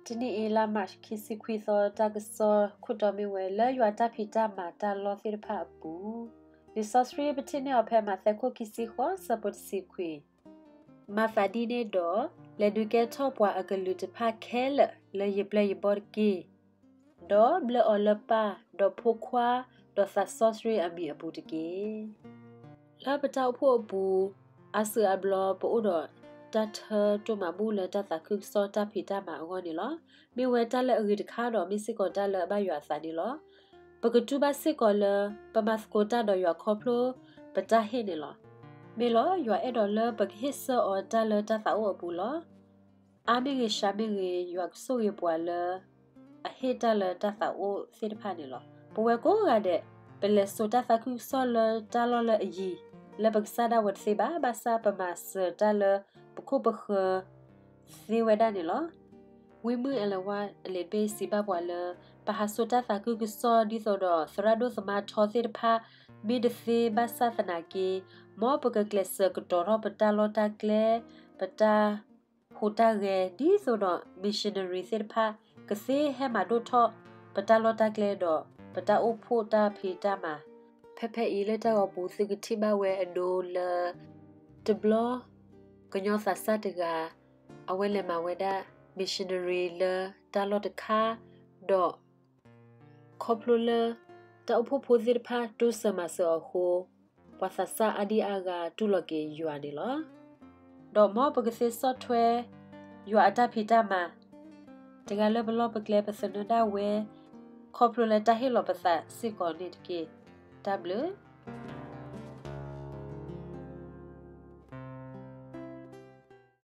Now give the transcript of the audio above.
တနံၤအံၤ လါမးရှး ခံဆံခွံသီ တၢ်ကစီၣ်ခိၣ်တီမ့ၢ်ဝဲ လၢယွၤတၢ်ဖံးတၢ်မၤတၢ်လီၢ်သ့ၣ်တဖၣ်အပူၤ, လံာ်စီဆှံပထံၣ်န့ၢ်အီၤဖဲ မးသဲခိၣ်ခံဆံဃိး ဆၢဖိတဆံခွံ, မၤသးဒ်န့ၣ်ဒီး, လဲၤဒုးကဲထီၣ်ပှၤအကလုာ်တဖၣ်ခဲလၢာ်လၢယပျဲၢ်ယဘီၣ်တက့ၢ်. ဒီးဘျၢအီၤလၢပၢ်, ဒီးဖိခွါ, ဒီးသးစီဆှံအမံၤအပူၤတက့ၢ်. လၢပတၢ်အိၣ်ဖှိၣ်အပူၤ, အါစုအါဘျီ ပအိၣ်ဒီးတၢ်ထၢတိၢ်မၤဘူၣ်လၢတၢ်သးခုကစီၣ်တၢ်ဖံးတၢ်မၤအဂီၢ်န့ၣ်လီၤ. မ့ၢ်ဝဲတၢ်လၢအဂ့ၤတခါဒီး မ့ၢ်စ့ၢ်ကီးတၢ်လၢအဘၣ်ယွၤအသးန့ၣ်လီၤ. ပကတူၢ်ဘၣ်စ့ၢ်ကီးလၢ ပမၤသကိးတၢ်ဒီးယွၤခီဖျိပတၢ်ဟ့ၣ်န့ၣ်လီၤ. မ့ၢ်လီၤ, ယွၤအဲၣ်ဒိးလၢပကဟ့ၣ်ဆၢအီၤတၢ်လၢတၢ်သးအိၣ်အပူၤလီၤ. အါမ့ၢ်ဂ့ၤ စှၤမ့ၢ်ဂ့ၤ, ယွၤကဆိၣ်ဂ့ၤပှၤလၢအဟ့ၣ်တၢ်လၢတၢ်သးအိၣ်သ့ၣ်တဖၣ်န့ၣ်လီၤ. ပဝဲကိးဂၤဒဲး, ပလဲၤစိာ်တၢ်သးခုကစီၣ်လၢတၢ်လီၢ်လၢအယံၤ လၢပကစၢ်ဒၣ်ဝဲတသ့ဘၣ်, ဘၣ်ဆၣ်ပမၤစၢၤတၢ်လၢပခိၣ်ပဃၢၤသ့ဝဲဒၣ်န့ၣ်လီၤ. ဝံမုၢ် Ellen White အလံာ်တဘ့ၣ်စံးဘၣ်ပှၤလၢ ပဟးစိာ်တၢ်သးခုကစီၣ်ဒ်သိးဒီးသရၣ်ဒိၣ်သမါထီသ့ၣ်တဖၣ် မ့ၢ်တသ့ဘၣ်ဆၣ်သနာ်က့, မ်ပကကျဲးစၢးကတီၤထီၣ်ပတၢ်လီၢ်တၢ်ကျဲ, ပတၢ်ဟူးတၢ်ဂဲၤ ဒ်သိးဒီး missionary သ့ၣ်တဖၣ် ကသ့ဟဲမၤဒိၣ်ထီၣ်ပတၢ်လီၢ်တၢ်ကျဲဒီး ပတၢ်အိၣ်ဖှိၣ်တၢ်ဖံးတၢ်မၤ. ဖဲဖဲအံၤလၢတၢ်ဂီၤပူၤ သုကထံၣ်ဘၣ်ဝဲအဒိလၢ တဘျီ ကညီသးစၢ်တဂၤ အဝဲလဲၤမၤဝဲဒၣ် missionary လၢတၢ်လီၢ်တခါ, ဒီး ခီဖျိလၢ တၢ်အိၣ်ဖှိၣ်ဖိသ့ၣ်တဖၣ်တိစၢၤမၤစၢၤအီၤအဃိ, ပှၤသးစၢ်အါဒံအါဂၤတူၢ်လိာ်က့ၤယွၤန့ၣ်လီၤ. ဒီးမ်ပကသ့ဆီၣ်ထွဲ ယွၤအတၢ်ဖံးတၢ်မၤ တဂၤလၢပလီၢ်ပကျဲ ပသနၢၣ်ဒၣ်ဝဲ ခီဖျိလၢတၢ်ဟ့ၣ်လီၤပသးစ့ၢ်ကီးန့ၣ်တက့ၢ်. တၢ်ဘျုး